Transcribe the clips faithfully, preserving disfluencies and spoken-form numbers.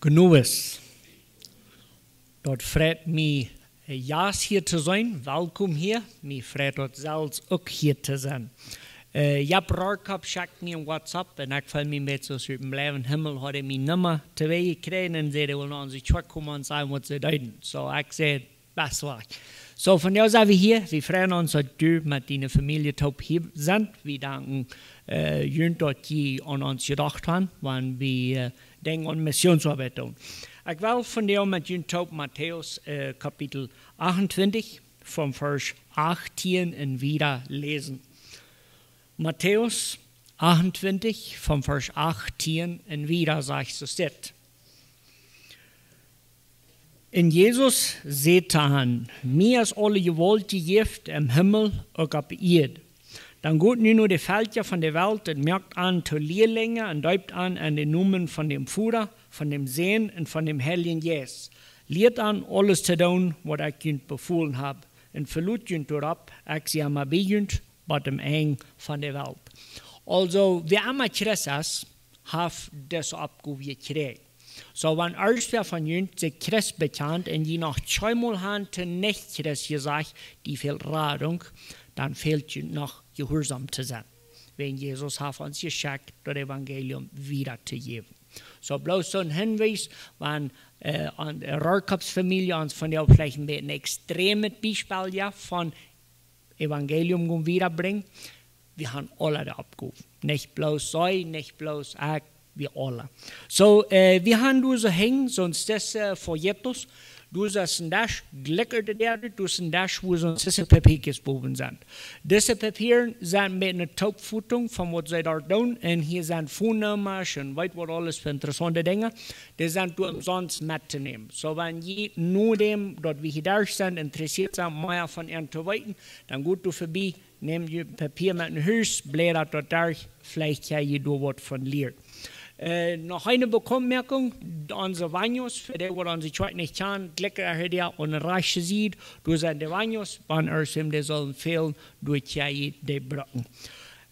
Gnoes. Daut freit mie, äh, Jast hia to sennen. Welkom hia. Mie freit daut selfst uk hia to sennen. Äh, Jaap Rohrkop schekjt mie een WhatsApp un ekj feeld mie een bät soo aus ut däm Himmel, haud hee miene Numma to wee jekjräajen un säd, hee wull no onse Kjoakj komen un sajen, waut see deeden. Soo, ekj säd, best waut. Soo, vondoag sent wie hia. Wie freien ons, daut du met diene Famielje toop hia best. Wie danken, äh, junt, daut jie aun ons jedocht haben, wan wie, äh, denkjen aun Missionsoabeit doonen. Ekj well vondoag met junt toop Matäus, äh, Kapitel achtuntwintich, von Varsch achtieen un wieda läsen. Matäus achtuntwintich, von Varsch achtieen un wieda, sajcht soo dit. Un Jesus säd to an: Mie es aule Jewault jejäft em Himmel uk opp Ieed. Dan got nu no de Velkja von de Welt un moakt an to Lielinje un deept an en dän Nomen von däm Voda, von däm Sän un von däm Heiljen Jeist. Lieet an aules to doonen, waut ekj junt befolen hab. Un velot junt doaropp, ekj sie emma bie junt, bat aum Enj von de Welt. Aulsoo, wäa emma Christ es, haft dise Oppgow jekjräajen. Soo, wan irjentwäa von junt sikj Christ bekjant un jie noch kjeenmol haben to nich Christ jesajcht, die fält Radunk, dan fält junt noch jehuarsom to sennen. Wan Jesus haft ons jeschekjt, daut Evangelium wieda to jäwen. Soo, bloos soon Henwies, wan, äh, aun de Rohrkops Famielje ons vondoag veleicht een bät een extremet Biespel jeft von Evangelium gonen wiedabrinjen. Wie haben aule de Oppgow. Nich bloos see, nich bloos ekj, wie aule. Soo, äh, wie haben doa soo hinjen, soone, äh, Folletos. Doa es een Desch, jlikj äwa de Däa, doa es een Desch, wua soone Papieren bowen sent. Dise Papieren sent met eene Toopfotunk von waut see doa doonen. Un hia sent Phonenummasch un weet waut aules fa interessaunte Dinja. Dee sent doa omsonst mettonämen. Soo, wan jie no däm, daut wie hia derch sent, interessieet sent, mea von an to weeten, dan got doa vebie, nämt jie Papia met no Hus, blädat daut derch, veleicht kjenn jie doa waut von lieren. Äh, noch eene Bekauntmoakjunk, onse Baños, fa dee waut onse Kjoakj nich kjanen, jlikj äwa de Däa aun de rajchte Sied, doa sent de Baños, wan irjentwäm dee sullen fälen, doa kjenn jie dee brucken.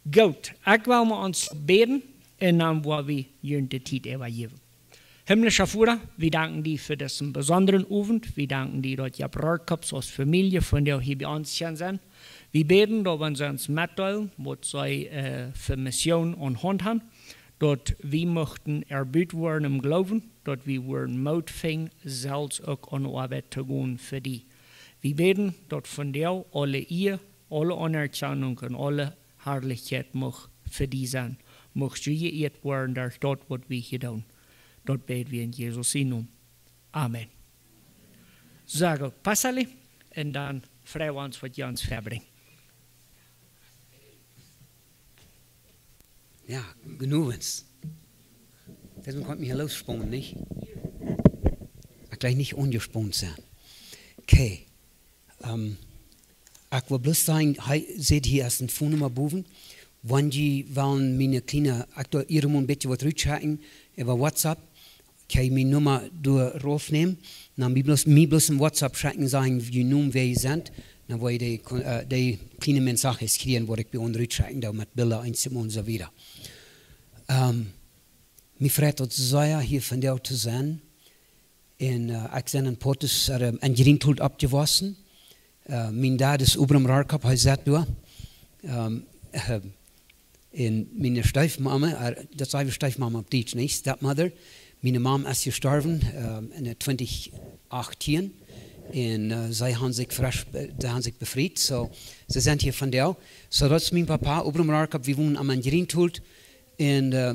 Goot, ekj well met ons bäden un dan woa wie junt de Tiet äwajäwen. Himmlischa Voda, wie danken die fa disen besondren Owent. Wie danken die, daut Jaap Rohrkops aus Famielje vondoag hia bie ons kjennen sennen. Wie bäden, daut wan see ons metdeelen, waut see, äh, fa Mission aun Haunt haben, daut wie muchten erbuut woaren em Gloowen, daut wie woaren Moot finjen, selfst uk aun de Oabeit to gonen fa die. Wie bäden, daut vondoag aule Ea, aule Aunerkjanunk un aule Harlichkjeit mucht fa die sennen. Muchst du jeieet woaren derch daut, waut wie hia doonen. Daut bäd wie en Jesus sienen Nomen. Amen. Saj uk Passali un dan frei wie ons, waut jie ons verbrinjen. Jo, jenuach. Daut kaun mie lossponen, nich? Ekj jleich nich aunjesponen sennen. Okay. Ähm, ekj well bloos sajen, hee sajcht, hia es eene Phonenumma bowen. Wan jie wellen miene kjliene, ekj doo hia mau een bät waut rutschekjen äwa WhatsApp, kjenn jie miene Numma doa rauf nämen. Dan mie bloos, mie bloos een WhatsApp schekjen, sajen, june Nomen, wäa jie sent. Dan woa jie dee, äh, dee kjliene Mensajes kjrieen, waut ekj bie junt rutschekjen doo met Bilda, Instagram un soo wieda. Ähm, mie freit daut sea, hia vondoag to sennen. Un, äh, ekj sie en Portus, äh, en Greenfield oppjewossen. Äh, mien Dad es Abram Rohrkop, hee sat doa. Ähm, äh, un miene Steefmama, äh, daut sajcht Steefmama opp Dietsch, nich? Stepmother. Miene Mam es jestorwen, ähm, en twintich achtieen. Un, äh, see haben sikj fresch, äh, see haben sikj befriet. Soo, see sent hia vondoag. Soo, daut es mien Papa, Abram Rohrkop, wie wonen aum Greenfield. Un, äh,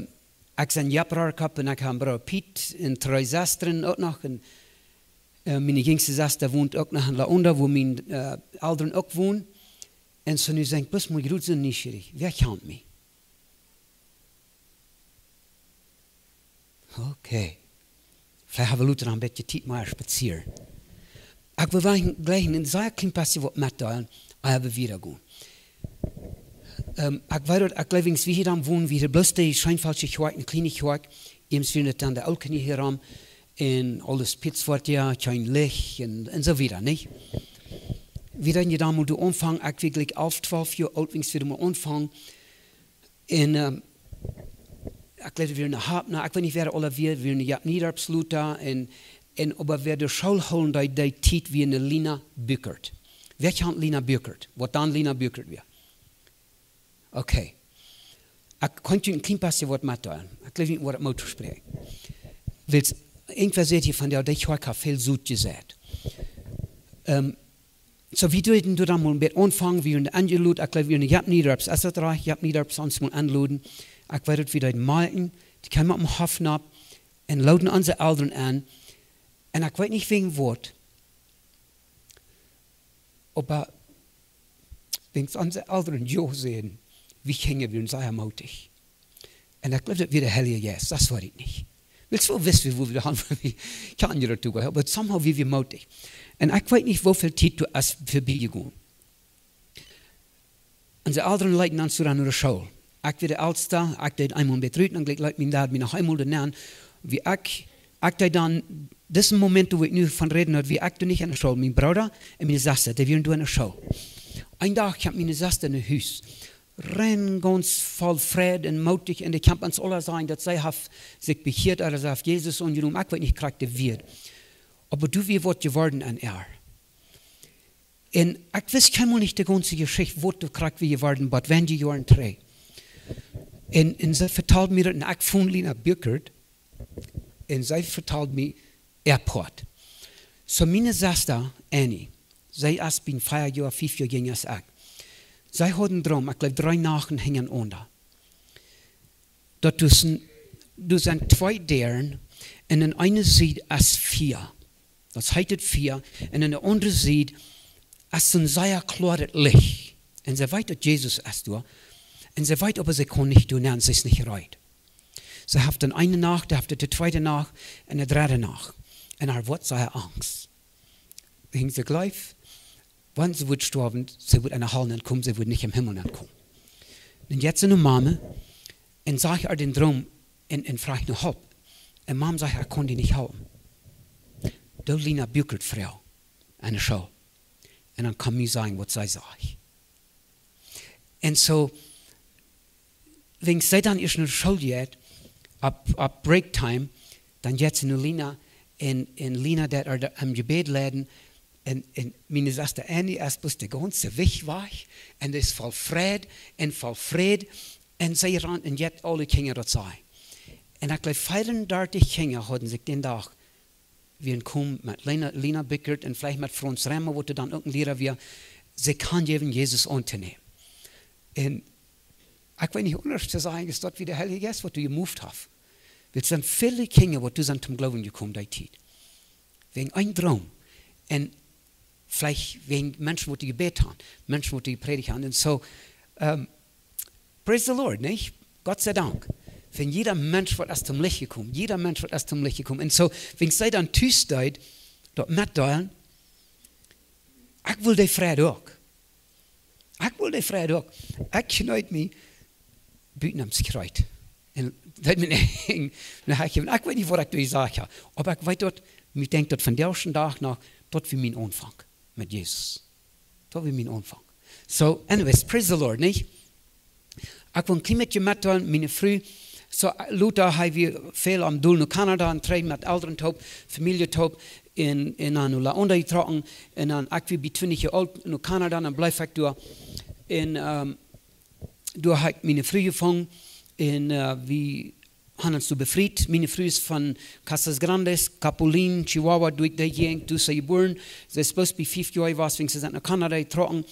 ekj sie Jaap Rohrkop un ekj hab een Brooda Piet un dree Sestren uk noch. Un, äh, miene jinjste Sesta wont uk noch en La Honda, wua miene, äh, Elren uk wonen. Un soo nu sie ekj bloos mau jrod soo nieschierich. Wäa kjant mie? Okay. Veleicht hab wie lota noch een bät Tiet mea spazieren. Ekj well jlikj een sea kjlien bät waut metdeelen, ea wie wieda gonen. Ähm, ekj weet daut, ekj jleew, aus wie hia dan wonen, wia bloos de Scheinfeldsche Kjoakj, eene kjliene Kjoakj, ieescht wia daut dan de Ooltkolonie hia aun, un aules pittswoat, jo, kjeen Licht un, un soo wieda, nich? Wie dan hia dan mol aunfangen, ekj wia jlikj alf, twalf Joa oolt, aus wie mol aunfangen. Un, ähm, ekj jleew, wie wieren een Hopna, ekj weet nich wäa aula wia, wie wieren een Jaap Niedorps Luta un, un oba wäa de School hoolen deed, dee Tiet wia een Lina Bukert. Wäa kjant Lina Bukert? Waut dan Lina Bukert wia? Okay. Ekj kaun junt een kjlien bät waut metdeelen. Ekj jleew nich, waut ekj mott spräakjen. Wiels, irjentwäa säd hia von, jo, dee Kjoakj haft väl Sot jeseit. Ähm, soo, wie deeden doa dan mol een bät aunfangen, wie wieren enjelot, ekj jleew, wie wieren Jaap Niedorps, es daut rajcht, Jaap Niedorps ons mol enloden. Ekj weet daut, wie deeden moaken, dee kjeemen opp dän Hoff nopp un looden onse Elren en. Un ekj weet nich wäajen waut, oba wäajen onse Elren jo säden, wie jinjen, wie wieren sea mootich. Un ekj jleew, daut wia de Heilje Jeist, daut weet ekj nich. Wiels woo wisten wie, wua wie han, wie, ekj haud nich doatoo jehieet, oba somehow wia wie mootich. Un ekj weet nich, woo väl Tiet doa es verbie jegonen. Onse Elren leeten ons dan no de School. Ekj wia de Elsta, ekj deed eemol een bät rut, dan jlikj leet mien Dad mie noch eemol doa nenn. Wia ekj, ekj deed dan, dit es een Moment, wua ekj nu von räden well, wia ekj doa nich enne School. Mien Brooda un miene Sesta, dee wieren doa enne School. Een Dach kjemt miene Sesta no Hus. Rein gaunz voll Freid un mootich un dee kjemt ons aula sajen, daut see haft sikj bekjieet, ooda see haft Jesus aunjenomen, ekj weet nich krakjt de Wieed. Oba doa wia waut jeworden aun äa. Un ekj wist kjeenmol nich de gaunze Jeschicht, waut doa krakjt wia jeworden, bat weinje Joaren trigj. Un, un see vetald mie daut, un ekj funk Lina Bukert, un see vetald mie äa Poat. Soo miene Sesta, Annie, see es bie fief Joa, fief Joa jinja aus ekj. See haud een Droom, ekj jleew dree Nachten hinjarenaunda. Daut doa sent, doa sent twee Däaren un aun eene Sied es Fia. Daut heet et Fia. Un aun de aundre Sied es soon sea kloaret Licht. Un see weet, daut Jesus es doa. Un see weet, oba see kaun nich doa nenn, see es nich reed. See haft dan eene Nacht, haft de tweede Nacht un de dredde Nacht. Un äa woat sea angst. Wäajen see jleeft, wan see woat stoawen, see woat enne Hal nenkomen, see woat nich em Himmel nenkomen. Dan jeit see no Mame un sajcht äa dän Droom un, un frajcht no Help. Un Mam sajcht, ekj kaun die nich halpen. Doo Lina Bukert froagen enne School. Un dan kaun ekj sajen, waut see sajcht. Un soo, wan see dan ieescht no de School jeit, opp, opp Break Time, dan jeit see no Lina un, un Lina deit äa em Jebäd leiden. Un, un miene Sesta Annie es bloos de gaunze Wajch wajch un es voll Freid un voll Fräd. Un see rant un jeit aule Kjinja daut sajen. Un ekj jleew, fiefundartich Kjinja hauden sikj dän Dach wieren komen met Lina, Lina Bukert un veleicht met Franz Remmer, waut dan uk een Liera wia, see kaun jäwen, Jesus auntonämen. Un ekj weet nich aundasch to sajen, es daut wia de Heilje Jeist, waut doa jemoved haft. Wiels sent väle Kjinja, waut doa sent toom Gloowen jekomen, dee Tiet. Wäajen een Droom. Un veleicht wäajen Menschen, waut doa jebät haben, Menschen, waut doa jeprädicht haben. Un soo, ähm, praise the Lord, nich? Gott sei Dank. Wan jieda Mensch, waut es toom Licht jekomen, jieda Mensch, waut es toom Licht jekomen. Un soo, wan see dan tus deed, daut metdeelen, ekj wull dee Freid uk. Ekj wull dee Freid uk. Ekj kjneed mie buten aum Kjriez. Un daut mien eejna, nu, ekj, ekj weet nich, waut ekj doa jesajcht hab. Oba ekj weet daut, ekj denkj daut vondoag dän Dach noch, daut wia mien Aunfank met Jesus. Daut wia mien Aunfank. So, anyways, praise the Lord, nich? Ekj well een kjlien bät metdeelen, miene Fru. So, lota hab wie väl aum Dol no Kanada un trigj met Elren toop, Famielje toop, un, un dan no La Honda jetrocken. Un dan, ekj wia bie twintich Joa oolt, no Kanada, dan bleef ekj doa. Un, ähm, doa hab ekj miene Fru jefungen. Un, äh, wie haben ons doa befriet. Miene Fru es von Casas Grandes, Capulín, Chihuahua, doa, doa jeit see jebuaren. See es bloos bie fief Joa jewast, wan see sent no Kanada jetrocken.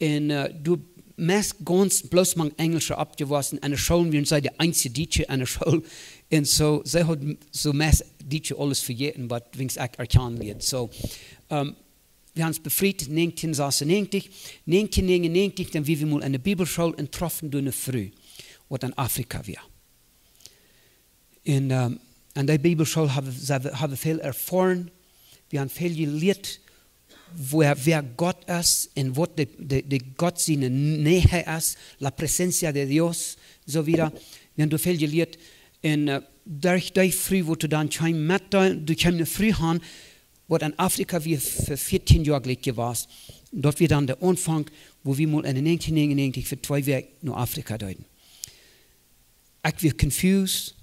Un, äh, doa meist gaunz bloos mank Enjelsche oppjewossen. Aun de School wieren see de eensje Dietsche aun de School. Un soo, see haud soo meist Dietsch aules vejäten, waut wan ekj erkjanen lieed. So, ähm, wie haben ons befriet, näajentieen sasunnäajentich. Näajentieen näajenunnäajentich, dan wieren wie mol enne Bibelschool un troffen doa eene Fru, waut en Afrika wia. Un, ähm, aun dee Bibelschool hab wie, hab wie, hab wie väl erfoaren. Wie haben väl jelieet, wäa, wäa Gott es un waut de, de, de Gott siene Nähe es, la presencia de Dios, soo wieda. Wie haben doa väl jelieet. Un, äh, derch dee Fru, waut doa dan kjeem met, doa kjeem eene Fru han, waut en Afrika wia fa vieetieen Joa jlikj jewast. Daut wia dan de Aunfank, wua wie mol en näajentieen näajenunnäajentich fa twee Wäakj no Afrika deeden. Ekj wia confused,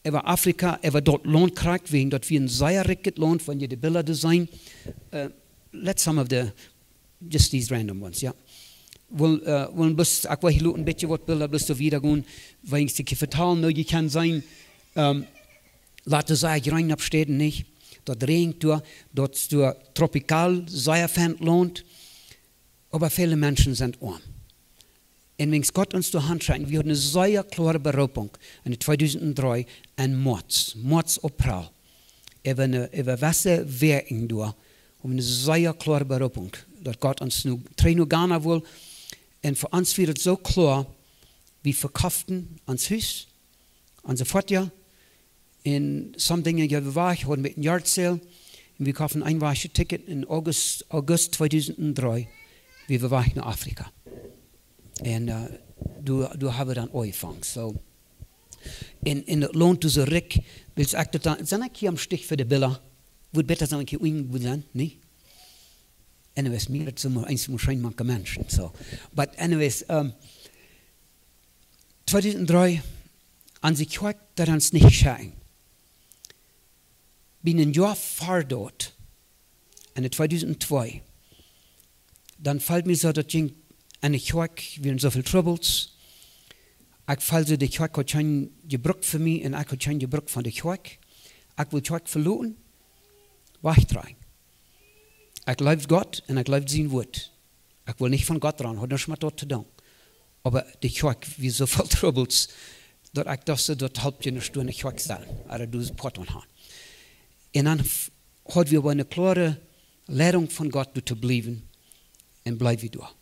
äwa Afrika, äwa daut Launt krakjt, wäajen daut wia een sea rikjet Launt, wan jie de Bilda doa seenen. Uh, let's some of the, just these random ones, jo. Well, uh, well, bloos, ekj well hia een bät waut Bilda, bloos soo wieda gonen, wäajen ekj vetalen, nu, jie kjennen seenen, um, lot daut sea jreen oppstonen, nich? Daut räajent doa, daut es doa tropical, sea fein Launt, oba väle Menschen sent oam. Un wäajen Gott ons doa hanschekjt, wie hauden eene sea kloare Beroopunk enn tweedusentdree, enn Moaz, Moaz, April. Äwa eene, äwa waut fa Wäakjen doa, hauden wie eene sea kloare Beroopunk, daut Gott ons nu trigj no Ghana wull. Un fa ons wia daut soo kloa, wie vekofften ons Hus, onse Foatieja, un some Dinja jeewen wie wajch, hauden wie een yard sale, un wie kofften een Wäakj Ticket enn August, August tweedusentdree, wie wia wajch no Afrika. Un, uh, doa, doa haben wie dan aunjefongen. So, enn, enn daut Launt doa soo rikj, wiels ekj daut dan, sent ekj hia aum Stich fa de Bilda, wudd bäta sennen, ekj hia unjen wudd sennen, nä? Anyways, mie daut soo mau, eent mol scheen mank de Menschen, so. But anyways, um, tweedusentdree, aun sikj Kjoakj, daut ons nich scheen. Bie een Joa ver daut, enn tweedusentdree, dan feeld mie soo, daut jinkj enne Kjoakj, wieren soo väl Troubles. Ekj feeld soo, de Kjoakj haud kjeen Jebruck fa mie un ekj haud kjeen Jebruck von de Kjoakj. Ekj wull Kjoakj veloten, wajchdreien. Ekj leewd Gott un ekj leewd sien Wuat. Ekj wull nich von Gott ran, haud nuscht met daut to doonen. Oba de Kjoakj wia soo voll Troubles, daut ekj docht, daut halpt je nuscht, doa enne Kjoakj sennen, ooda doa Poat aun han. Un dan f-, haud wie oba eene kloare Leidunk von Gott, doa to bliewen, un bleef wie doa.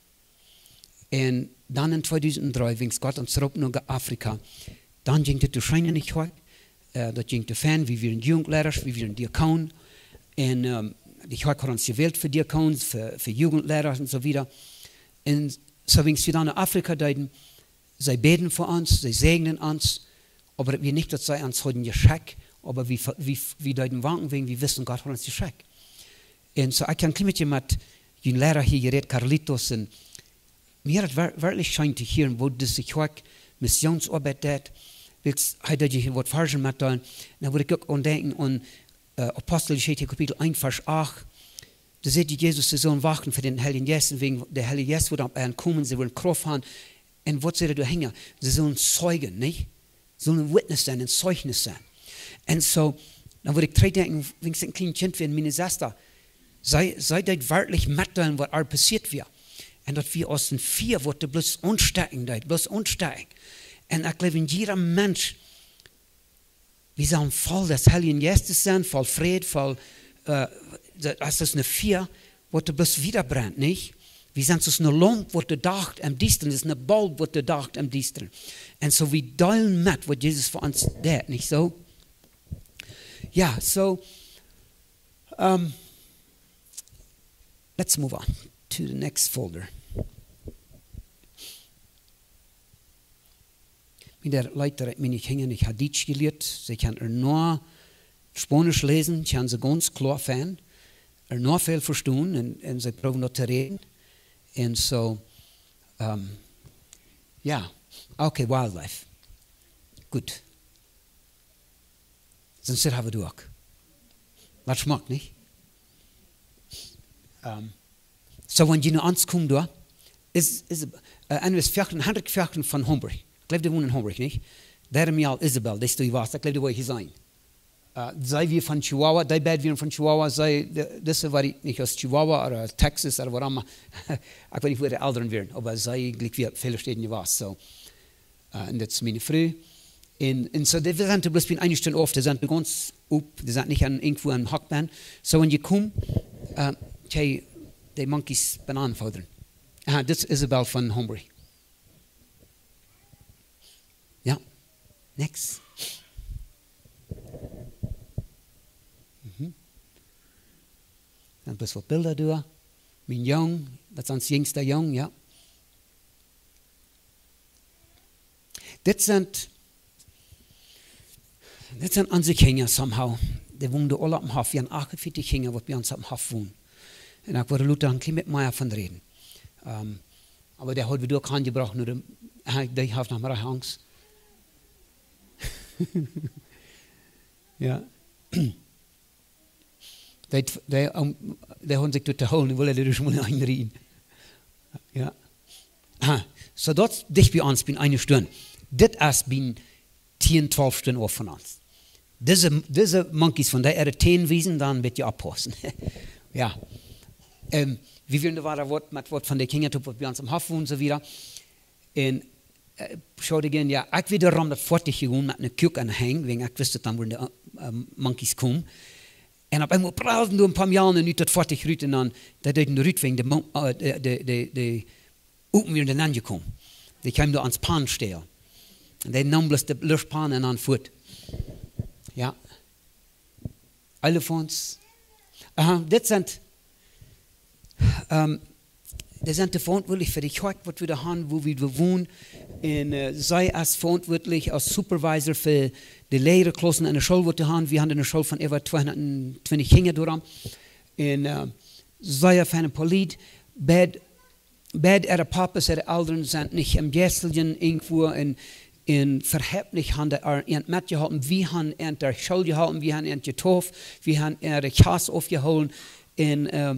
Un dan enn tweedusentdree, wiels Gott ons roopt no Afrika, dan jinkj et doa scheen enne Kjoakj, uh, daut jinkj doa fein, wie wieren Jugendleida, wie wieren Diakon, un, um, de Kjoakj haud ons jewält fa Diakon, fa, fa Jugendleida un soo wieda. Un soo, wiels wie dan no Afrika deeden, see bäden fa ons, see säajenden ons, oba daut wia nich, daut see ons hauden jeschekjt, oba wie, wie, wie deeden wanken, wäajen wie wisten, Gott haud ons jeschekjt. Un soo, ekj hab een kjlien bät met jun Liera hia jerät, Carlitos, un mie haud et wer-, werkjlich scheen to hieren, woo dise Kjoakj Missionsoabeit deit, wiels hee deed je waut Varschen metdeelen. Un dan wudd ekj uk aun denkjen aun, uh, Aposteljeschicht Kapitel eent, Varsch acht. Doa sajcht Jesus, see sellen wachten fa dän Heiljen Jeist, un wäajen de Heilje Jeist woat opp an komen, see woaren Krauft haben. Un waut sajcht doa hinja? See sellen Zeijen, nich? Sellen een Witness sennen, een Zeichnis sennen. Un soo, dan wudd ekj trigjdenkjen, wiels ekj een kjlien Kjint wia, miene Sesta, see, see deed werkjlich metdeelen, waut ar passieet wia. Un daut wia aus een Fia, waut doa bloos aunstekjen deed, bloos aunstekjen. Un ekj jleew, enn jieda Mensch, wie sellen voll des Heiljen Jeistes sennen, voll Fräd, voll, uh, daut, daut es een Fia, waut doa bloos wieda brennt, nich? Wie sent soo aus eene Laump, waut doa docht em Diestren, es een Bulb, waut doa docht em Diestren. Un soo, wie deelen met, waut Jesus fa ons deit, nich soo? Jo, soo, um, let's move on to the next folder. Mien Leiter, miene Kjinja, ekj hab Dietsch jelieet, see kjennen ea noch Spaunisch läsen, kjennen see gaunz kloa vestonen, ea noch väl vestonen, un, un see proowen daut to räden. Un soo, um, jo, okay, wildlife. Goot. Soo, daut haben wie uk. Waut schmock, nich? Um, soo, wan jie no ons komen doa, es, es, uh, un es Fjochten, Hendrik Fjochten von Hamburg. Ekj jleew, dee wont en Hamburg, nich? Dee mejal Isabel, dee es doa jewast, ekj jleew, dee woat hia sennen. Uh, see wia von Chihuahua, dee beid wieren von Chihuahua, see, de-, dise wia nich aus Chihuahua ooda Texas ooda wua emma. Ekj weet nich, wua de Elren wieren, oba see, jlikj, wia väle Städen jewast, soo. Uh, un daut es miene Fru. Un, un soo, dee, wie sent bloos bie eene Stund auf, dee sent gaunz op, dee sent nich aun irjentwua aum Hock bie. Soo, wan jie komen, uh, kjenn jie de Monkeys Bananen foddren. Ah, dit es Isabel von Hamburg. Jo, next. Mhm. Dan bloos waut Bilda doa. Mien Jung, daut es ons jinjsta Jung, jo. Dit sent, dit sent onse Kjinja somehow. Dee wonen aula oppem Hoff. Wie haben achtunvieetich Kjinja, waut bie ons oppem Hoff wonen. Un ekj wudd lota een kjlien bät mea von räden. Um, oba dee haud wie doa aunjebrocht, nu de, ah, dee haft noch mea Angst. Ja. Dee, dee, ähm, dee hauden sikj doa to hoolen, wullen dee doa mol enrieten. Ja. Aha. Soo daut dicht bie ons, bie eene Stund. Dit es bie tieen, twalf Stunden auf von ons. Dise, dise Monkeys von dee äare Täne wiesen, dan een bät oppaussen. Ja. Ähm, wie wieren doa wada waut, met waut von de Kjinja toop, waut bie ons aum Hoff wonen, soo wieda. Un, äh, schau die, ja, ekj wia doa rom daut Foatich jegonen met eene Kuak aun de Henj, wäajen ekj wist daut dan wudden de, äh, äh, Monkeys komen. Un opp eemol prallden doa een poa Mejalen ut daut Foatich rut un dan, dee deeden rut wäajen de Mon-, äh, de, de, de, de Upen wieren doa aunjekomen. Dee kjeemen doa aun de Pan stälen. Un dee neemen bloos de Luftpan un dan fuat. Ja. Elefants. Aha, dit sent, ähm, dee sent veauntwuatlich fa de Kjoakj, waut wie doa haben, wua wie doa wonen. Un, äh, see es veauntwuatlich aus Supervisor fa de Lieraklassen enne School, waut wie haben. Wie haben eene School von äwa tweehundattwintich Kjinja doa. Un, äh, see es een Polit, bie Beid äare Papas, äare Elren sent nich em Jeistlichen irjentwua un, un veleicht nich haben dee an metjeholpen. Wie haben an de School jeholpen, wie haben an jedeent, wie haben äare Kjast aufjehoolen un, äh,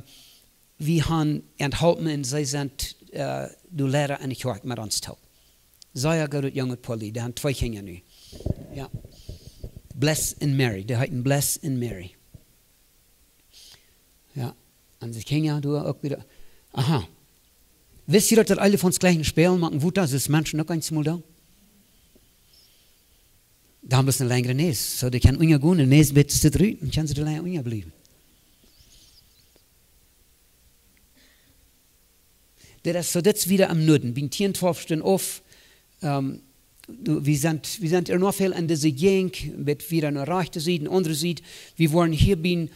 wie haben an jeholpen un see sent, äh, de Liera enne Kjoakj met ons toop. Sea goodet junget Poa, dee haben twee Kjinja nu. Ja. Bless un Mary, dee heeten Bless un Mary. Ja, un de Kjinja doa uk wada. Aha. Wist jie daut, daut Elefants jlikjen spälen met Wota, soo aus Menschen uk eemol doonen? Dee haben bloos eene lenjre Näs. Soo, dee kjennen unja gonen, de Näs bät to driewen, dan kjennen see doa lenja unja bliewen. Dit es, soo, dit es wada aum Nuaden, bie tieen, twalf Stunden auf. Ähm, du, wie sent, wie sent hia noch väl aun dise Jäajent, bät wada no rajchte Sied, aundre Sied. Wie woaren hia bie,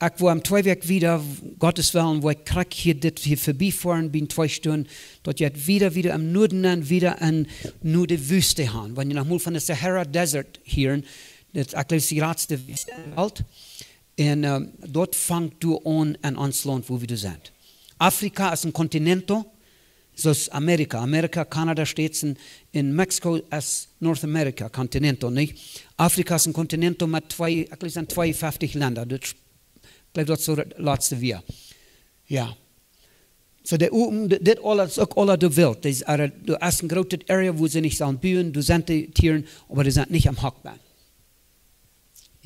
ekj woa aum twee Wäakj wada, Gott sien Wellen, woa ekj krakjt hia dit hia verbie foaren, bie twee Stunden, daut jeit wada, wada aum Nuaden aun, wada aun, no de Wüste han. Wan jie noch mol von de Sahara Desert hieren, daut es jlikj de jratste Wüste enne Welt. Un, ähm, daut fangt doa aun aun ons Launt, wua wie doa sent. Afrika es een Kontinent, soo aus Amerika. Amerika, Kanada, States un, un Mexiko es North America, Kontinent, nich? Afrika es een Kontinent met twee, ekj jleew, sent tweeunfeftich Lenda. Daut, ekj jleew, daut es soo daut latste wia. Ja. Soo, de Upen, de, dit aules es uk aula de Welt. Dit es, äh, doa es een grootet Area, wua see nich sellen buen, doa sent de Tieren, oba dee sent nich aum Hock bie.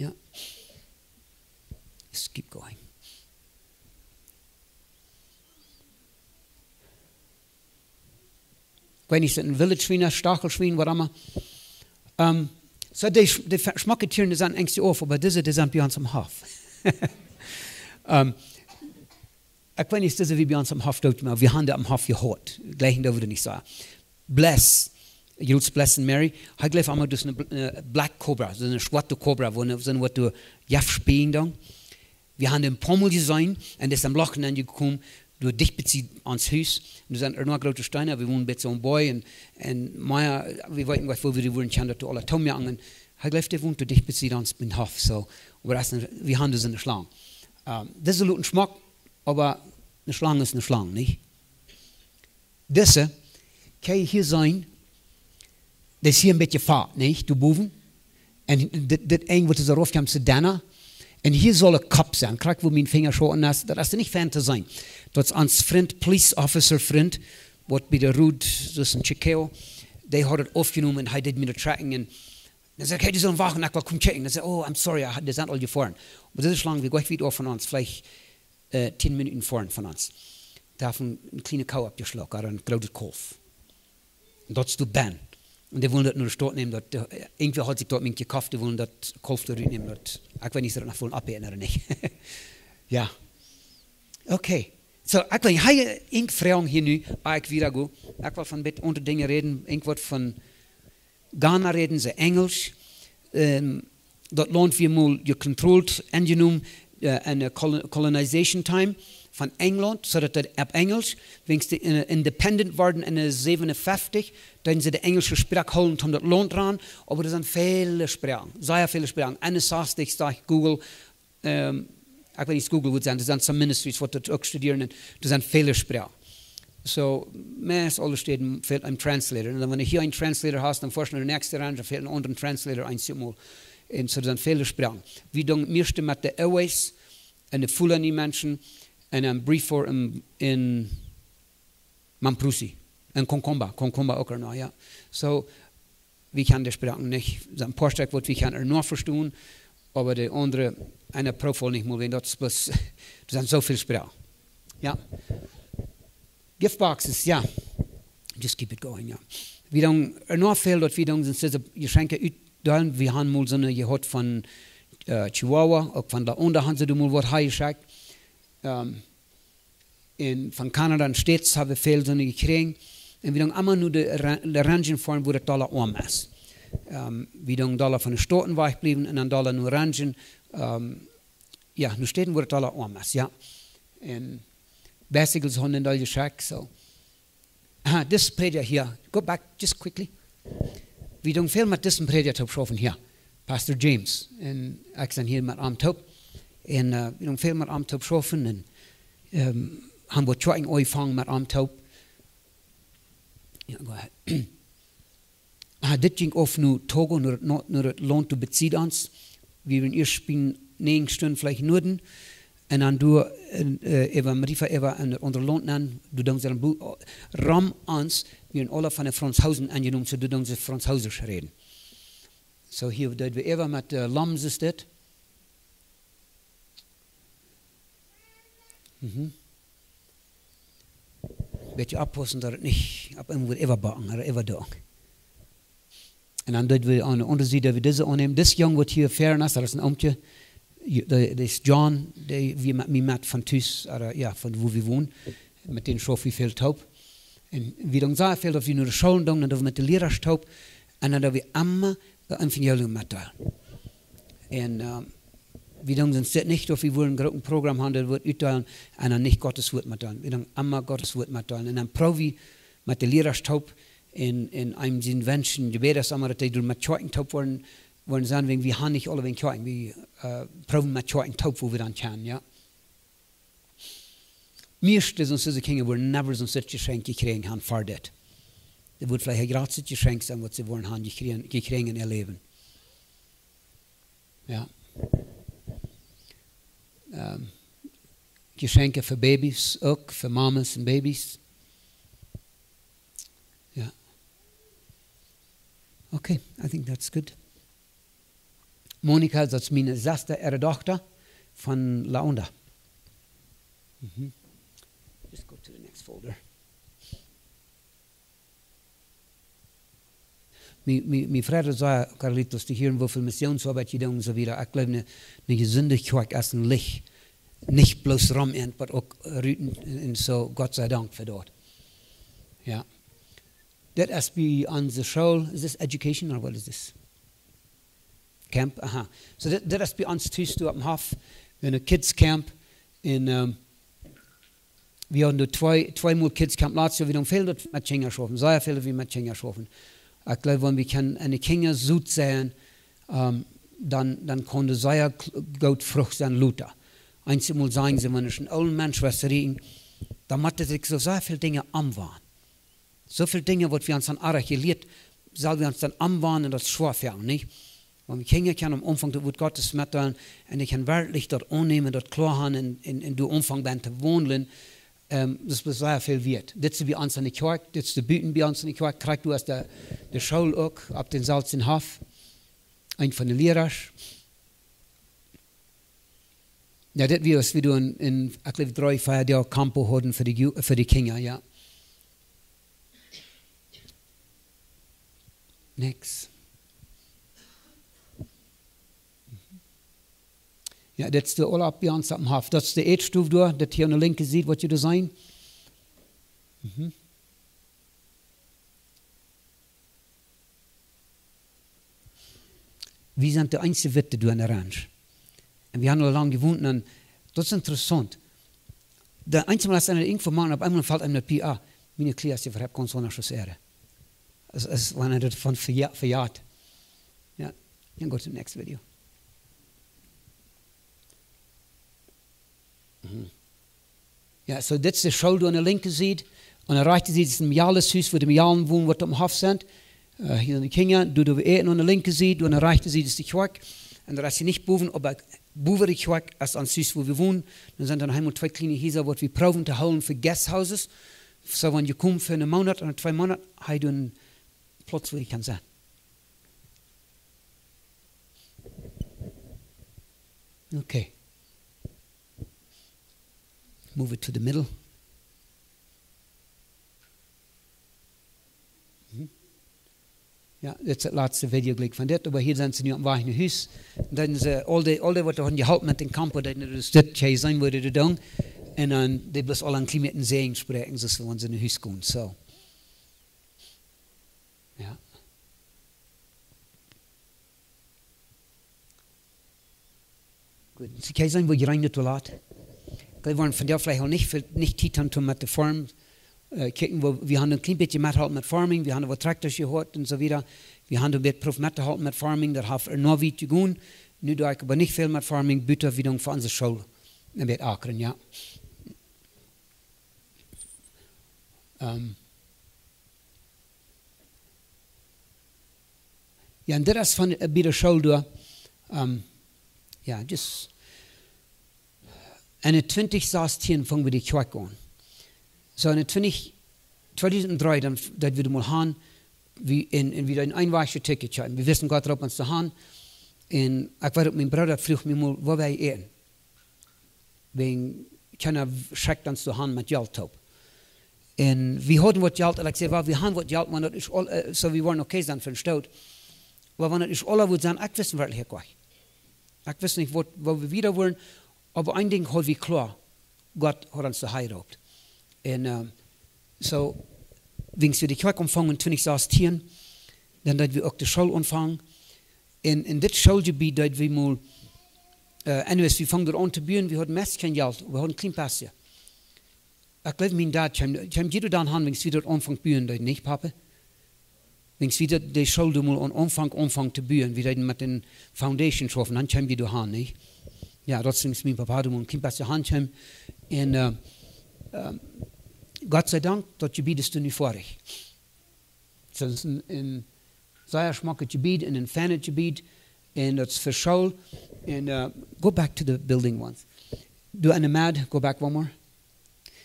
Ja. Just keep going. Ekj weet nich, es daut een Village Schwien, Stachelschwien, waut emma. Ähm, soo, dee, dee schmocke Tieren, dee sent eejentlich auf, oba dise, dee sent bie ons aum Hoff. Ähm, ekj weet nich, dise wia bie ons aum Hoff doot, oba wie haben dee aum Hoff jehaut. Jlikj, daut wudd ekj nich sajen. Bless, jie weeten, Bless un Mary, ekj jleew emol, daut es eene bl-, eene Black Cobra, soo eene schwoate Cobra, wua eene, soo eene, waut doa Jeft spälen deit. Wie haben dän Pummel jeseenen un dee es aum Loch nenjekomen, doa dicht bie ons Hus. Un doa sent uk noch groote Steena, wie wonen bie soon Boy un, un mea, wie weeten nich, wua wie dee wudden kjennen, daut doa aula toom jangen. Ekj jleew, dee wont doa dicht bie ons biem Hoff, soo. Oba daut es eene, wie haben doa soone Schlang. Ähm, dise luten schmock, oba eene Schlang es eene Schlang, nich? Dise, kjenn jie hia seenen, dee es hia een bät fat, nich? Doa bowen. Un dit, dit Enj, waut doa rauf kjemt, es de Denna. Un hia saul een Kopp sennen. Krakjt wua mien Finja schauten es, daut es nich fein to seenen. Daut es ons Frint, Police Officer Frint, waut bie de Road, daut es een Chiqueo, dee haud et oppjenomen un hee deed mie daut checken. Un dan säd ekj: "Hey, dee sellen wachten, ekj well komen checken." Dan säd hee: "Oh, I'm sorry, I, dee sent aul jefoaren." Oba dise Schlang, wia goanich wiet auf von ons, veleicht, äh, tieen Minuten foaren von ons. Doa haud eene, eene kjliene Koo oppjeschloaken, ooda een grootet Kaulf. Un daut es doa bie. Un dee wullen daut no de Staut nämen, daut, äh, irjentwäa haud sikj daut Minkj jekoft, dee wullen daut Kaulf doa rutnämen, daut, ekj weet nich, aus see daut noch wullen opäten ooda nich. Ja. Okay. Soo, ekj well hia, ekj froag hia nu, ah, ekj wada go. Ekj well von een bät aundre Dinja räden, irjentwaut von Ghana räden see Enjlisch. Ähm, daut Launt wia mol jecontrolled, enjenomen, äh, enne Col-, Colonization Time von Enjlaunt, soo daut daut opp Enjlisch, wiels dee, äh, independent worden enne säwenunfeftich, dan sent see de enjlische Sproak hoolen om daut Launt ran, oba doa sent väle Sproaken, sea väle Sproaken. Eenunsastich sajcht Google, ähm, ekj weet nich, Google woat sennen, doa sent some ministries, waut daut uk studieren, un doa sent väle Sproaken. Soo, meist aule Städen fält een Translator. Un dan, wan du hia een Translator hast, dan foascht du no de näakjste Ranch, dan fält een aundren Translator eent mol. Un soo sent väle Sproaken. Wie doonen mieeschte met de Awas un de Fulani Menschen un dan Briefor en, en Mamprusi. Un Konkomba, Konkomba uk noch, jo. Soo, wie kjennen de Sproaken nich. Sent een poa Stekj waut wie kjennen noch vestonen, oba de aundre, eena proowt nich mol, wan daut es bloos, doa sent soo väl Sproaken. Jo. Gift boxes, jo. Just keep it going, jo. Wie doonen noch väl, daut wie doonen, sent dise Jeschenkje utdeelen. Wie haben mol soone jehaut von, äh, Chihuahua, uk von doa unjen haben see doa mol waut hanjeschekjt. Ähm, un von Canada un States haben wie väl soone jekjräajen. Un wie doonen emma no de Ra-, de Ranjen foaren, wua daut dolla oam es. Ähm, wie doonen dolla von de Stoten wajchbliewen un dan dolla no Ranjen, ähm, jo, no Städen, wua daut dolla oam es, jo. Un Bicycles haben doa jeschekjt, soo. Aha, dis Prädja hia, go back just quickly. Wie doonen väl met disen Prädja toop schaufen hia, Pastor James. Un ekj sie hia met am toop. Un, äh, wie doonen väl met am toop schaufen un, ähm, haben waut Kjoakjen aunjefongen met am toop. Jo, go ahead. Ah, dit jinkj auf no Togo, no, no, no daut Launt doa bie Sied ons. Wie wieren ieescht bie näajen Stund veleicht Nuaden. Un dan doa, äh, äwa Marifa, äwa en daut aundre Launt nenn, doa doonen see dan bu-, rom ons, wieren aule von de Franzoosen aunjenomen, soo doa doonen see Franzoosisch räden. Soo hia deeden wie äwa met, äh, Lams es dit. Mhm. Bät oppaussen, daut et nich opp eemol äwabacken ooda äwadoagen. Un dan deeden wie aun de aundre Sied, daut wie dise aunnämen. Dis Jung waut hia ver ons, daut es een Oomkje, dee, dee es John, dee wia met mie met von Tus, ooda, jo, von wua wie wonen. Met dän schauf wie väl toop. Un wie doonen sea väl, daut wie no de Schoolen doonen, un daut wie met de Lierasch toop. Un dan daut wie emma daut Evangelium metdeelen. Un, ähm, wie doonen sest dit nich, daut wie wellen een grootet Program haben, daut Wuat utdeelen un dan nich Gott sien Wuat metdeelen. Wie doonen emma Gott sien Wuat metdeelen. Un dan proow wie met de Lierasch toop un, un eenem sien Wensch, Jebäd es emma, daut dee doa met Kjoakjen toop woaren, woaren sennen, wäajen wie haben nich aule wäajen Kjoakjen. Wie, äh, proowen met Kjoakjen toop, wua wie dan kjennen, jo. Mieeschte von onse Kjinja woaren never soon Jeschenkj jekjräajen haben fa dit. Daut woat veleicht daut jratste Jeschenkj sennen, waut see woaren haben jekjräajen, jekjräajen en äa Läwen. Jo. Ähm, Jeschenkje fa Babys uk, fa Mamas un Babys. Jo. Okay, I think that's good. Monika, daut es miene Sesta äare Dochta von La Onda. Mhm. Just go to the next folder. Mie, mie, mie freit sea, Carlitos, to hieren, woo väl Missionsarbeid jie doonen un soo wieda. Ekj jleew, eene, eene jesunde Kjoakj es een Licht. Nich bloos rom en, oba uk ruten un, un soo, Gott sie Dank fa daut. Jo. Dit es bie onse School, is this education or what is this? Camp, aha. Soo dit, dit es bie ons tus doa oppem Hoff, wie haben een Kids Camp un, ähm, wie haben doa twee, tweemol Kids Camp latst Joa, wie doonen väl daut met Kjinja schaufen, sea väl daut wie met Kjinja schaufen. Ekj jleew, wan wie kjennen enne Kjinja soo sennen, ähm, dan, dan kaun daut sea kl-, goot Frucht sennen lota. Eenjemol sajen see, wan een oola Mensch woat rieten, dan mott hee sikj soo sea väl Dinja aunwanen. Soo väl Dinja, waut wie ons han oajch jelieet, sell wie ons dan aunwanen, daut es schwoa fa ons, nich? Wan wie Kjinja kjennen aum Aunfank daut Wuat Gottes metdeelen un dee kjennen werkjlich daut aunnämen, daut kloa haben un, un, un doa aunfangen bie to wonlen, ähm, daut es sea väl wieet. Dit es bie ons enne Kjoakj, dit es doa buten bie ons enne Kjoakj, krakjt doa es de, de School uk, opp dän selwjen Hoff, een von de Lierasch. Jo, dit wia, aus wie doa en, en, ekj jleew, dree, vea Doag Campo hauden fa de Ju-, fa de Kjinja, jo. Next. Jo, dit es de Urlaub bie ons oppem Hoff. Daut es de Ätstow doa, daut hia aun de linkje Sied, waut jie doa seenen. Mhm. Wie sent de eensje Witte doa en de Ranch. Un wie haben aul lang jewont, un daut es interessaunt. De eensje Mol es eena irjentwua mank, opp eemol felt eenem daut bie, ah, miene Kjlias, dee vehaben gaunz aundasch aus äare. Aus, aus wan eena daut von veja-, vejat. Jo, dan go to the next video. Mhm. Jo, soo dit es de School doa aun de linkje Sied. Aun de rajchte Sied es een Mejales Hus, wua de Mejalen wonen, waut oppem Hoff sent. Äh, hia sent de Kjinja, doa, doa wie äten aun de linkje Sied, doa aun de rajchte Sied es de Kjoakj. Un daut es hia nich bowen, oba bowen de Kjoakj es ons Hus, wua wie wonen. Dan sent doa eemol twee kjliene Hiesa, waut wie proowen to hoolen fa guest houses. Soo, wan jie komen fa een Moonat ooda twee Moonat, hab jie een Plauz, wua jie kjennen sennen. Okay. Move it to the middle. Mhm. Jo, dit es daut latste Video jlikj von dit, oba hia sent see nu oppem Wajch no Hus. Un dan sent see, aul dee, aul dee waut doa hauden jeholpen met dän camper, dee, daut es dit, jie seenen, waut dee doonen. Un dan, dee bloos aule een kjlien bät een Säajen spräakjen, soo aus wan see no Hus komen, soo. Jo. Goot, see, kjikj, sent wie jrod nich too lat. Kjikj, wie haben vondoag veleicht aul nich väl, nich Tiet haben met de farm. Äh, kjikjen, wie, wie haben een kjlien bät metjeholpen met farming, wie haben waut tractors jehoat un soo wieda. Wie haben een bät proowt mettohalpen met farming, daut haft ea noch wiet jegonen. Nu doo ekj oba nich väl met farming, buta wie doonen fa onse School een bät akren, jo. Ähm, Jo, un dit es von, äh, bie de School doa. Ähm, jo, just. En twintich sastieen fungen wie de Kjoakj aun. Soo, en twintich, tweedusent dree, dan, daut wie doa mol han, wie en, en wie doa en een Wajch Ticket hauden. Wie wisten, Gott roopt ons doa han. Un ekj weet uk, mien Brooda fruach mie mol, wua wie äten. Wäajen kjeena schekjt ons doa han met Jelt toop. Un wie hauden waut Jelt, un ekj säd, well, wie haben waut Jelt, wan daut es aul, äh, soo, wie wieren okay sennen fa een Stoot. Oba wan daut es aul waut sennen, ekj wist werkjlich nich. Ekj wist nich, waut, wua wie wieda wieren, oba een Dinkj haud wie kloa, Gott haud ons doa han jeroopt. Un, äh, soo, wiels wie de Kjoakj aunfungen twintich sastieen, dan deeden wie uk de School aunfangen. Un en dit Schooljebiet deeden wie mol, äh, anyways, wie fungen doa aun to buen, wie hauden meist kjeen Jelt, wie hauden kjlien bät. Ekj jleew, mien Dad kjeem, kjeem jie doa dan han, wiels wie doa aunfungen buen deeden, nich, Papa? Wiels wie doa, de School doa mol aun aunfungen, aunfungen to buen, wie deeden met de foundation schaufen, dan kjeem jie doa han, nich? Jo, daut es wiels mien Papa doa mol een kjlien bät han kjeem. Un, äh, ähm, Gott sei Dank, daut Jebiet es doa nu foadich. Daut es een, een sea schmocket Jebiet un een feinet Jebiet. Un daut es fa School. Un, äh, go back to the building once. Doa enne Med, go back one more.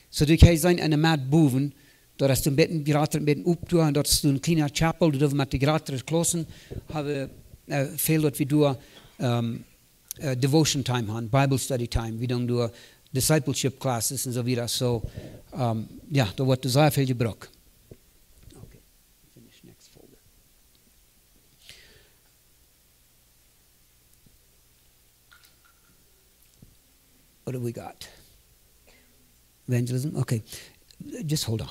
Soo, doa kjenn jie seenen enne Med bowen, daut es een bät jrata, een bät opp doa, un daut es een kjliena chapel, doa wie met de jratere Klaussen haben, äh, väl daut wie doa, ähm, äh, devotion time han, Bible study time, wie doonen doa discipleship classes un soo wieda. Soo, ähm, jo, doa woat sea väl jebrukt. Okay, finish next folder. What do we got? Evangelism? Okay. Just hold on.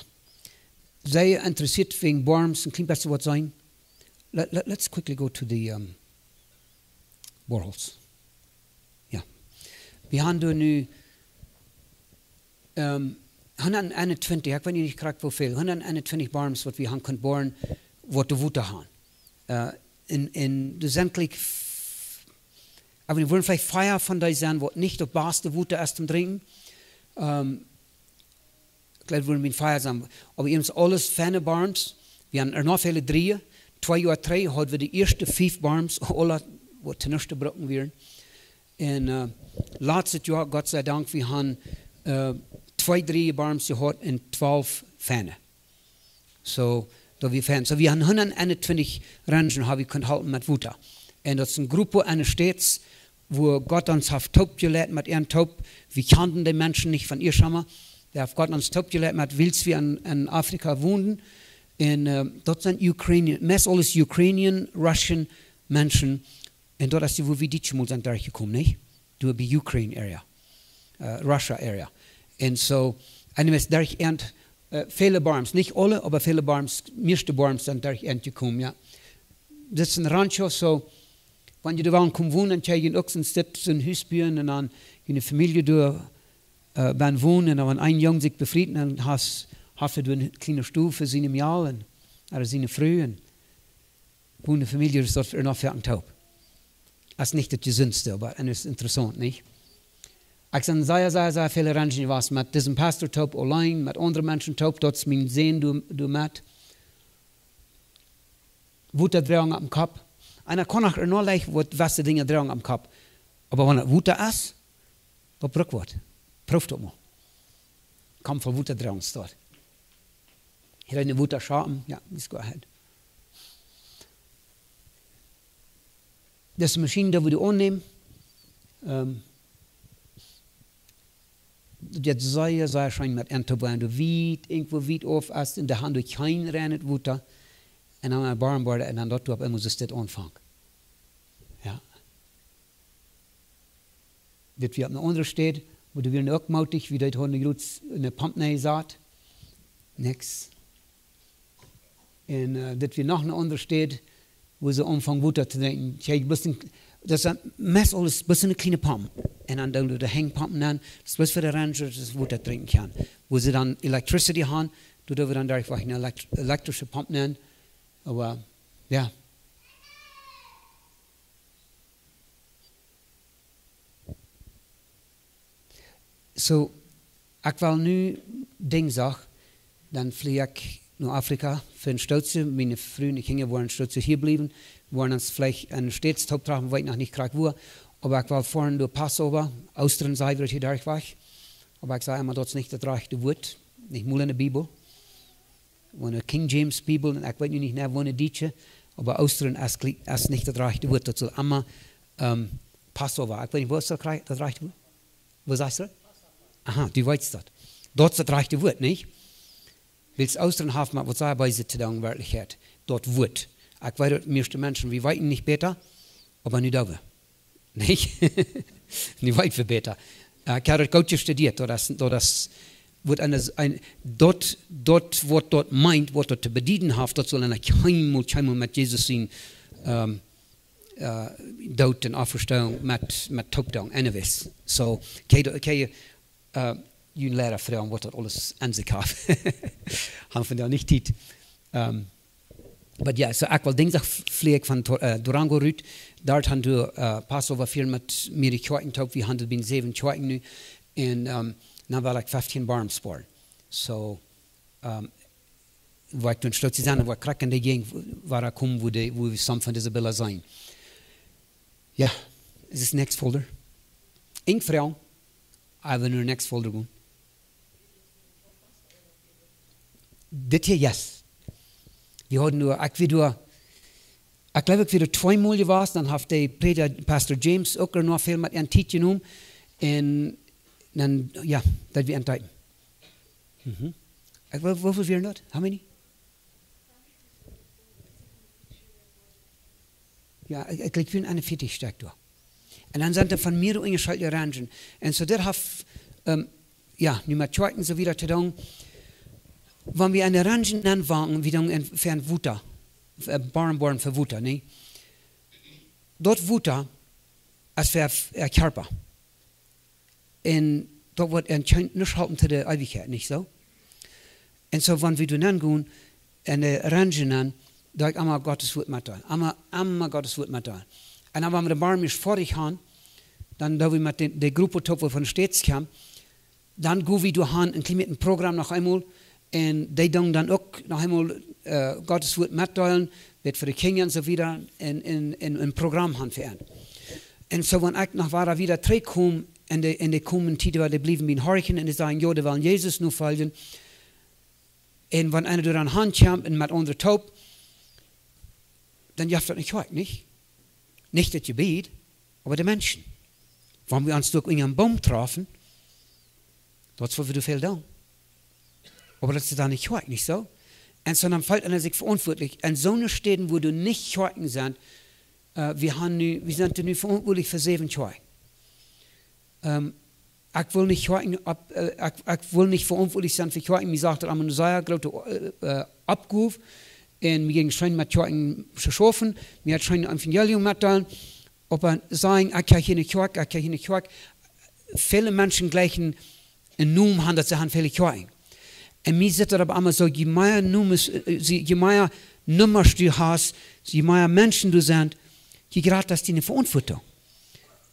Sent jie interessieet wäajen Borms, een kjlien bät waut seenen? Let, let, let's quickly go to the, um, boreholes. Jo. Wie haben doa nu, ähm, hundateenentwintich, ekj weet nich krakjt woo väl, hundateenentwintich Borms, waut wie haben kunt boren, waut doa Wota haben. Äh, un, un doa sent jlikj f-, oba doa woaren veleicht fia von dee sennen, waut nich daut baste Wota es toom drinkjen. Ähm, ekj jleew, woaren mien fia sennen. Oba wie haben aules feine Borms. Wie haben ea noch väle dree. Twee Joa trigj hauden wie de ieeschte fief Borms, aula, waut to nuscht to brucken wieren. Un, äh, latstet Joa, Gott sei Dank, wie haben, äh, twee dree Borms jehaut un twalf feine. Soo, daut wia fein. Soo, wie haben hundateenentwintich Ranchen haben wie kunt halpen met Wota. Un daut es een Grupp aun de States, wua Gott ons haft toopjeleit met an toop. Wie kjanden de Menschen nich von ea emma. Doa haft Gott ons toopjeleit met, wiels wie en, en Afrika wonden. Un, äh, daut sent Ukrainian, meist aules Ukrainian, Russian Menschen. Un daut es dee, wua wie dit Mol sent derchjekomen, nich? Doa bie Ukraine area, äh, Russia area. Un soo, anyways, derch an, äh, väle Borms, nich aule, oba väle Borms, mieeschte Borms sent derch an jekomen, jo. Dit es een Rancho, soo, wan jie doa wellen komen wonen, dan kjenn jie uk soon Stekj, soon Hus buen un dan june Famielje doa, äh, bie wonen. Un dan, wan een Jung sikj befriet, dan hast, haft hee doa eene kjliene Stow fa siene Mejal un, ooda siene Fru un Woo ne Famielje es daut fa noch foaken toop. Es nich daut jesundste, oba, un es interessaunt, nich? Ekj sie sea, sea, sea väl Ranchen jewast met disen Pastor toop, auleen, met aundre Menschen toop, daut es mien Sän, du, du met. Wota droagen oppem Kopp. Eena kaun noch noch leicht waut wasse Dinja droagen aum Kopp. Oba wan et Wota es, daut brukt waut. Proow daut mol. Kaun väl Wota droagen, steit. Hia een Wota schapen, jo, let's go ahead. Dise Maschien, dee wie aunnehmen, ähm, daut sea, sea scheen met auntoboaren. Du weetst, irjentwua wiet auf aus en de Haunt, du kjeen reinet Wota. Un dan een Barm worden un dan daut du opp eemol sitst, dit aunfangt. Jo. Dit wia opp eene aundre Städ, wua dee wieren uk mootich, wua dee hauden jrods eene Pomp nenjesat. Nix. Un, äh, dit wia noch eene aundre Städ, wua see aunfungen Wota to drinkjen. Kjikj, bloos een, daut es meist aules bloos eene kjliene Pomp. Un dan doonen dee de Henjpompen aun, daut es bloos fa de Rangers, daut see Wota drinkjen kjennen. Wua see dan electricity haben, doa doo wie dan derch waut eene elekt-, elektrische Pomp aun. Oba, jo. So, ekj well nu Dinjsdach, dan flie ekj no Afrika fa een Stootje. Miene Fru un de Kjinja woaren een Stootje hia bliewen. Woaren ons veleicht en de States toopträffen, weet noch nich krakjt wua. Oba ekj well foaren doa Passover, Oostren, saj wie daut hia derch wajch. Oba ekj saj emma, daut es nich daut rajchte Wuat. Nich mol en de Bibel. Wan ne King James Bibel, un ekj weet nu nich, nä, wan ne dietsche, oba Oostren es glie-, es nich daut rajchte Wuat, daut saul emma, ähm, Passover. Ekj weet nich, waut es daut raj-, daut rajchte Wuat? Waut sajchst du? Aha, du weetst daut. Daut es daut rajchte Wuat, nich? Wiels Oostren haft met waut sea Beeset to doonen, werkjlich. Daut Wuat. Ekj weet daut mieeschte Menschen, wie weeten nich bäta, oba nu doo wie. Nich? Nu weet wie bäta. Äh, ekj hab daut goot jestudieet, daut es, daut es, waut een, een, daut, daut, waut daut meent, waut daut to bedieden haft, daut saul eena kjeenmol, kjeenmol met Jesus sien, ähm, äh, Doot un Oppstonunk met, met toop doonen, anyways. So, ekj, ekj, äh, jun Liera froagen, waut daut aules aun sikj haft. Haben wie noch nich Tiet. Ähm, Oba jo, so ekj well Dinjsdach f-, flie ekj von Tor-, äh, Durango rut. Doa han wie, äh, Passover fieren met mea Kjoakjen toop. Wie haben bie säwen Kjoakjen nu. Un, ähm, dan well ekj feftieen Barms boaren. So, ähm, wua ekj dan Stootje sennen, wua ekj krakjt en de Jäajent, wua ekj kom, wua de, wua wie some von dise Bilda seenen. Jo, es daut next folder? Eng Froag. Ekj well no next folder gonen. Dit hia, yes. Wie hauden doa, ekj wia doa, ekj jleew, ekj wia doa tweemol jewast, dan haft de Prädja, Pastor James, uk noch väl met aun Tiet jenomen. Un dan, jo, daut wia aun Tiet. Mhm. Ekj, woo, woo väl wieren daut? How many? Jo, ekj, ekj jleew, wie wieren eenunvieetich Stekj doa. Un dan sent doa von mea unjascheedliche Rangen. Un so, daut haft, ähm, jo, nu met Kjoakjen un soo wieda to doonen. Wan wie enne Rangen nenn woaren, wie dan en, fa een Wota, äh, Barm boaren fa Wota, nä? Daut Wota es fa, fa Kjarpa. Un daut woat eena kjeen nuscht halpen to de Eewichkjeit, nich soo? Un soo, wan wie doa nenn gonen, enne Rangen nenn, doo ekj emma Gott sien Wuat metdeelen. Emma, emma Gott sien Wuat metdeelen. Un dan, wan wie de Barm ieescht foadich haben, dan doo wie met de, de Grupp toop, wua von de States kjemt, dan go wie doa han un kjrieen een Programm noch eemol. Un dee dan, dan uk noch eemol, äh, Gott sien Wuat metdeelen, waut fa de Kjinja un soo wieda, un, un, un een Programm han fa an. Un soo, wan ekj noch wada, wada trigjkom en de, en de komende Tiet, wua dee bliewen bie horchen un dee sajen, jo, dee wellen Jesus nofoljen. Un wan eena doa dan han kjemt un met aundre toop, dan jeft daut eene Kjoakj, nich? Nich daut Jebied, oba de Menschen. Wan wie ons doa unja een Boom träfen, daut es waut wie doa väl doonen. Oba daut es dan eene Kjoakj, nich soo? Un soo dan feelt eena sikj veauntwuatlich. En soone Städen, wua doa nich Kjoakjen sent, äh, wie haben nu, wie sent nu veauntwuatlich fa säwen Kjoakjen. Ähm, ekj well nich Kjoakjen opp-, äh, ekj, ekj well nich veauntwuatlich sennen fa Kjoakjen. Mie sajcht daut emma eene sea groote, äh, äh, Oppgow. Un mie jinkj scheen met Kjoakjen to schaufen. Mie haud scheen een Evangelium metdeelen. Oba sajen, ekj kjrieech hia eene Kjoakj, ekj kjrieech hia eene Kjoakj. Väle Menschen jlikjen een Nomen han, daut see han väle Kjoakjen. Un mie sitt daut oba emma soo, je mea Nomes, äh, je, je mea Nummasch du hast, je mea Menschen doa sent, je jrata es diene Veauntwuatunk.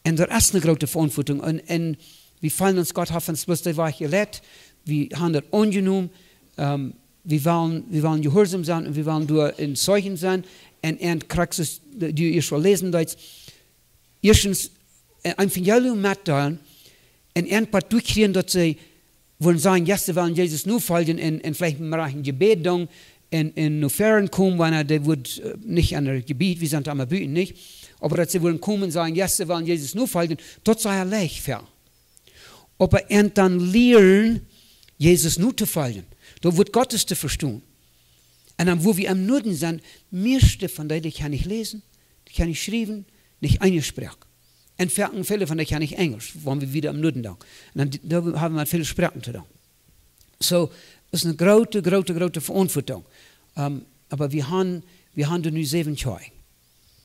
Un daut es eene groote Veauntwuatunk. Un, un wie feelen ons, Gott haft ons bloos dee Wajch jeleit. Wie haben daut aunjenomen. Ähm, wie wellen, wie wellen jehuarsom sennen un wie wellen doa een Zeijen sennen. Un, un krakjt soo aus du ieescht wulst läsen, daut ieeschtens, äh, Evangelium metdeelen un een poa derchkjrieen, daut see wudden sajen, jo, see wellen Jesus nofoljen un, un veleicht mau een Jebäd doonen un, un no väaren komen, wan dee wudden, äh, nich aun daut Jebied, wie sent emma buten, nich? Oba daut see wudden komen un sajen, jo, see wellen Jesus nofoljen, daut es leicht fa. Oba an dan lieren, Jesus notofoljen, daut Wuat Gottes to vestonen. Un dan, wua wie aum Noden sent, mieeschte von dee, dee kjennen nich läsen, dee kjennen nich schriewen, nich eene Sproak. Un foaken väle von dee kjennen nich Enjlisch, wan wie wieda aum Noden dan. Un dan, doa haben wie väle Sproaken to doonen. Soo, daut es eene groote, groote, groote Veauntwuatunk. Ähm, oba wie haben, wie haben doa nu säwen Kjoakjen.